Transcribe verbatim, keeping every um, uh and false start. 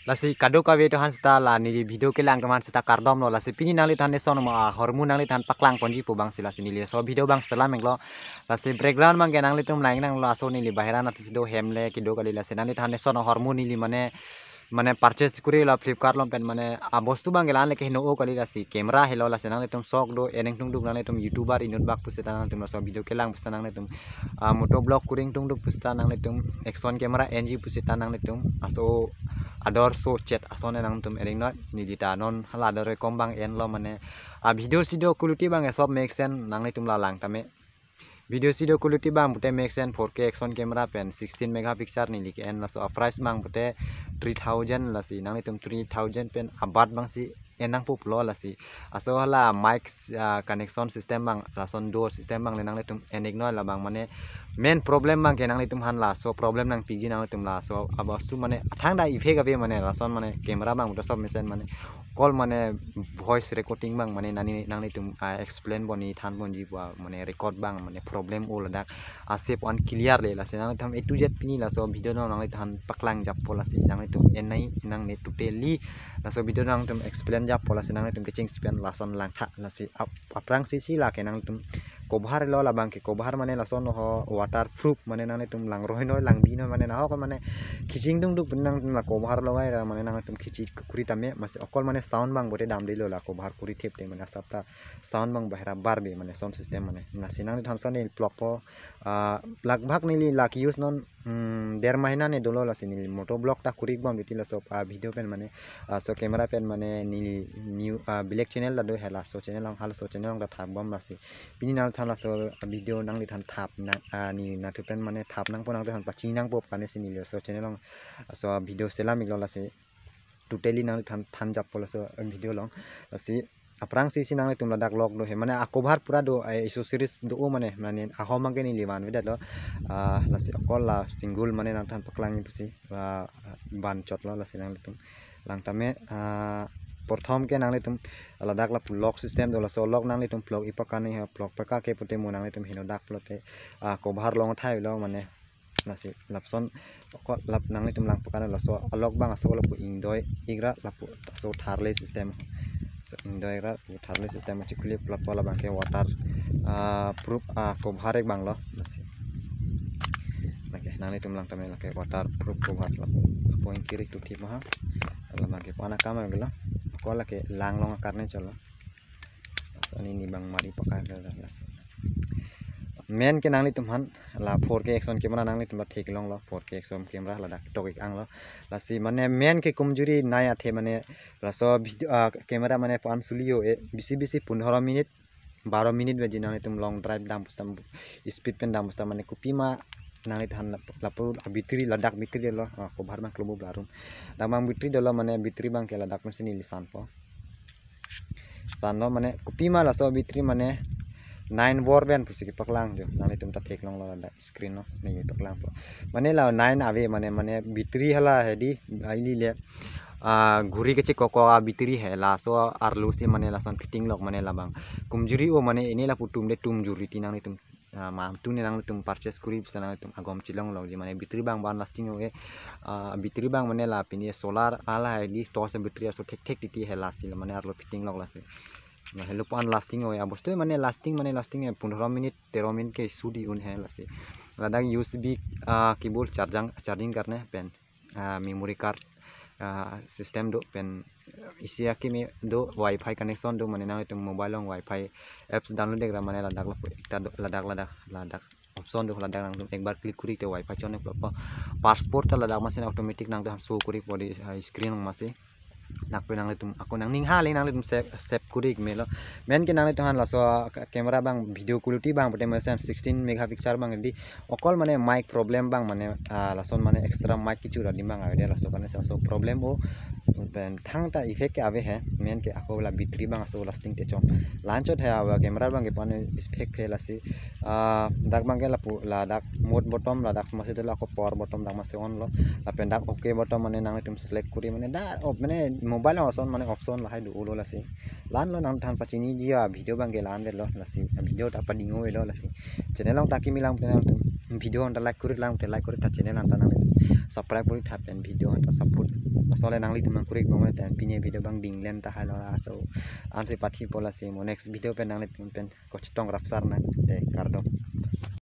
Lasi kadokave atum aphan seta la neli video kelang atum aphan seta kardom lo. Lasi pini nangliphan eson ma ahormu nangliphan paklang ponji pu abang si lasi neli laso video abang selam iklo. Lasi background abang ke nanglitum lang nanglo, aso neli bahira anatthu si do, hem le kedo kali. Lasi nangliphan eson ahormu neli mane mane purchase kuri lo Flipkart along pen, mane abostu abang ke la-an le kehingno kali, lasi camera helo. Lasi nanglitum sok do, en ingtungduk nanglitum YouTuber inut bak pu seta nanglitum laso video kelang pu seta nanglitum ah, motovlog kuri ingtungduk pu seta nanglitum action camera enji pu seta nanglitum aso ador so chet ason nangtum en iknon. Neli ta non hala ador kom abang enlo, mane a video si do quality abang ke sob make sense, nanglitum la lang tame. Video si do quality abang pute make sense, four K action camera pen sixteen megapixel neli ke-en. Laso a price abang pute three thousand, lasi nanglitum three thousand pen abat abang si en nangpo pulo. Lasi aso hala mic ah, connection system abang, lason do system abang le nanglitum en iknon. Labang mane main problem abang ke nanglitum aphan laso problem nangpiji nanglitum laso abostu mane athang ta effect ave, mane lason mane camera abang pute sob make sense, mane call mane voice recording abang mane nani nanglitum ah, explain ponji than ponji pu ah, mane record abang mane problem o ladak asep unclear le. Lasi nanglitum A to Z pini laso video along nangliphan paklang jappo, lasi nanglitum en nai nangne totally laso video along nanglitum explain jappo, lasi nanglitum kecheng si pen lason langtha. Lasi ap- aphrangsi si lake nanglitum cover lo, labang ke cover mane lason ho waterproof, mane nanglitum lang roinoi lang binoi, mane nahok mane khichi ingtungduk pen nangtum la cover logai ra mane nanglitum khichi kuri tame, masi okol mane sound abang pute damdelo, la cover kuri thip te mane asap ta sound abang bahira barbe, mane sound system mane. Lasi nangliphan son neli vlog po ah, lagbhag neli lak use non hmm, der mahina ne dolo, lasi neli motovlog ta kuri bom titi laso ah, video pen mane ah, so camera pen mane neli new ah, bilek channel ta do he, laso channel along, halaso channel along ta thap bom. Lasi pini nangliphan laso video nangliphan thap na ah, neli anatthu pen mane thap nangpo, nangliphan pachini nangpo pu kane si neli laso channel along laso video selam iklo. Lasi totally nangliphan than jappo laso video along. Lasi aphrangsi si nanglitum ladak lok do he, mane a cover pura do, eh, accessories do o mane, mane ahom abang ke neli vanvedetlo. Ah, lasi okol la single mane nangthan paklang pusi ah, van chotlo. Lasi nanglitum lang tame ah, porthom ke nanglitum ladak lapu lock system do, laso lock nanglitum vlog ipakan he, vlog paka ke pute mo nanglitum hingno dak pulote ah, cover long thai lo mane. Lasi lapuson okol lap nanglitum lang pakang laso a lock abang aso lapu ingdoi ikra lapu aso tharle system. So ingdoi ikra lapu tharle system chikuli lapu labang ke water ah, proof ah, cover ik abang lo. Lasi lake nanglitum lang tame lake waterproof cover lapu apo ingkiri tu thip maha. Labang ke pana kam lo. Okol lake lang long akarne cholo. Lasi neli abang mari pakang ke lasi. Main ke nanglitum aphan la four K action camera nanglitum ta theklonglo, four K action camera ladak tok ik anglo. Lasi mane main ke kumjuri nai athe mane laso video ah, camera mane pan sulio e bisi bisi pondro minute baro minute baji nanglitum long drive dam pu seta speed pen dam pu seta mane kopima nangliphan lapu a battery ladak battery lo ah, cover abang klombo blarum. Dak abang battery dolo mane battery abang ke ladak masi neli sanpo. Sanlo mane kopima laso battery mane nine volt pen pusi kepaklang jo, nanglitum ta theklonglo ladak screen lo neli paklangpo. Mane la nine ave mane mane battery hala hedi aili le ah, ghuri kechekok a battery he, laso arlo si mane lason fitting lok mane labang kumjuri o mane ini lapu tum de tum juri ti nanglitum ah, ma tum ne nanglitum purchase kuri pu seta nanglitum agom chelong lok ji mane battery abang ban lasting o e ah, battery abang mane la pini solar hala hedi torch battery aso thekthek titi he, lasi mane arlo fitting lok lasi. Na helo pan lasting o e abostu mane lasting mane lasting e pondro minute tero minute ke sudi un he. Lasi ladak U S B ah, cable charging charging karne pen ah, memory card ah, system do pen isi akimi do wifi connection do mane nanglitum mobile along wifi apps download ikra mane ladak lapu ekta do ladak ladak ladak option do, ladak nangtum ekbar click kuri te wifi chon-ik lo po. Password ta ladak masi automatic nangtum show kuri po di ah, screen along masi. Nakpe nanglitum ako nangning hale nanglitum save save kuri ik melo. Main ke nanglitum aphan laso ah, camera abang video quality abang pute mesen sixteen megapixel abang di okol mane mic problem abang mane ah, lason mane extra mic kecho ra adim abang ave de, laso kane laso problem o pen thangta effect ke ave he. Main ke ako la battery abang aso lasting te chom. Lanchot he a camera abang ke pan effect he lasi ah, dak abang ke lapu ladak mode button ladak masi dolo, ako power button dak masi on lo. Lapen dak okay button mane nanglitum select kuri mane da op mane mobile along ason mane option lahai do ulo lasi. Lanlo nangthan pachiniji a video abang ke la-an delo lasi. A video ta pading o elo lasi. Channel along ta kimi lang pute nangtum video anta like kuri lang pute like kuri ta channel anta nang subscribe kuri tha pen video ta support. Laso le nanglitum nangkuri bom te pini video abang ding len tahai lo, laso ansi pathipo, lasi mo next video pen nanglitum pen kachetong rapsar nang te, kardom.